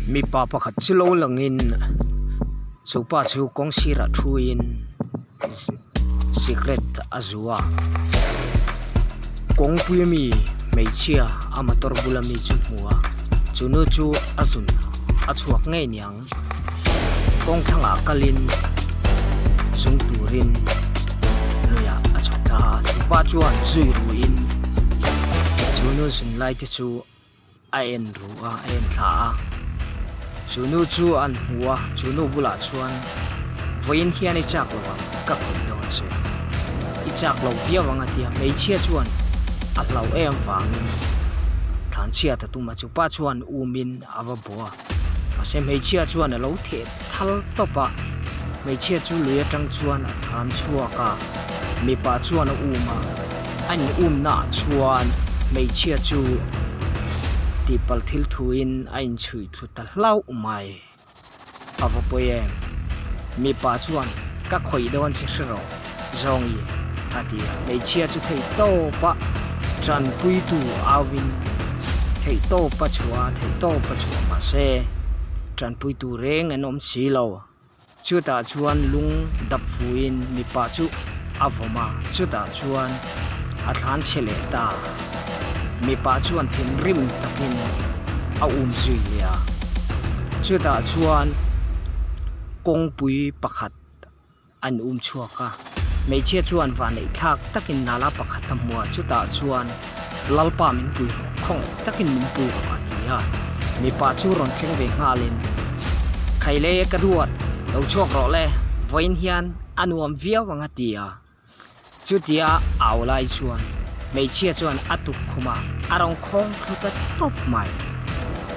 Mipa pakhat chu lo langin chu pa chu kawng sirah thuin sikret a zu a kawngpui ami hmeichhia a motor bula mi chu hmu a chu nu chu a zun a chhuak ngei niang kawng thlangah kalin zung turin luiah a chhuk ta a chu pa chuan zui ruiin chu nu zun lai te chu. A en ru a, a en thla a. Chu nu chu an hmu a, chu nu bulah chuan, Vawiin hian i chak lo ang, ka khawih dawn che. I chak lo viau ang a ti a, hmeichhia chuan a hlau em vangin thlanchhiat a tum a, chu pa chuan umin a va bawh a. Mahse hmeichhia chuan a lo theh thal tawp a, hmeichhia chu lui atang chuan a than chhuak a, mipa chuan a um a, a in umnaah chuan hmeichhia chu tihpalh thil thuin a inchhuih thlu ta hlauh mai. A va pawi em? Mipa chuan ka khawih dawn che hre rawh, Zawngi a ti a, hmeichhia chu theih tawpa tanpuitu auin theih tawpa chhuah a, theih tawpa chhuah mahse tanpuitu reng an awm si lo. Chutah chuan lung dap fuin mipa chu a vawm a, chutah chuan a thlan chhe leh ta. Mipa chuan thinrim takin a um zui leh a, chutah chuan kawngpui pakhat An um chhuak a, hmeichhia chuan vanneih thlak takin nala pakhat a hmu a, chutah chuan Lalpa min pui rawh, khawngaih takin min pui rawh a ti a. Mipa chu rawn thleng ve nghalin, Khaile ka duat, lo chhuak rawh le, vawiin hian a nuam viau ang a ti a. Chutia au lai chuan hmeichhia chuan a tuk khum a, a rawn khawng thlu ta tawp mai.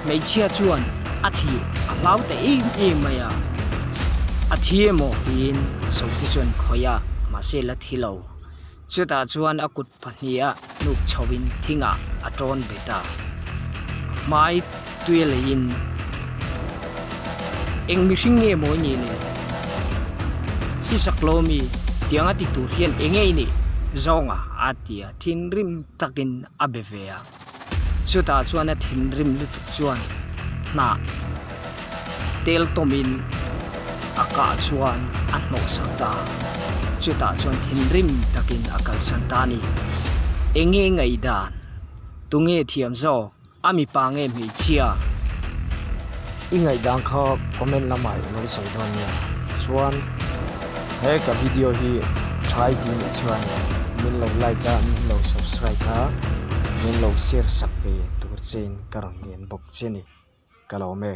Hmeichhia chuan a thih a hlau ta em em mai a, a thi emaw tiin Sote chuan khawih a, mahse la thi lo. Chutah chuan a kut pahniha hnuk chhoin thingah a tawn bet a, a hmai tui leiin, Eng mihring nge maw i nih le? I zak lo mi, tianga ti tur hian eng nge i nih? Zawnga a ti a, thinrim takin a be ve a. Chutah chuan a thinrim lutuk chuan hnah tel tawmin a kah chuan a hnawhsak ta a, chutah chuan thinrim takin a kalsan ta a ni. Enge ngaihdan? Tunge thiam zawk? A mipa nge hmeichhia? I ngaihdan kha comment lamah i lo sawi dawn nia. Chuan he ka video hi tha i tih nih chuan min lo like a, min lo subscribe a, min lo share sak ve tur chein ka rawn ngen bawk che ni. Ka lawm e.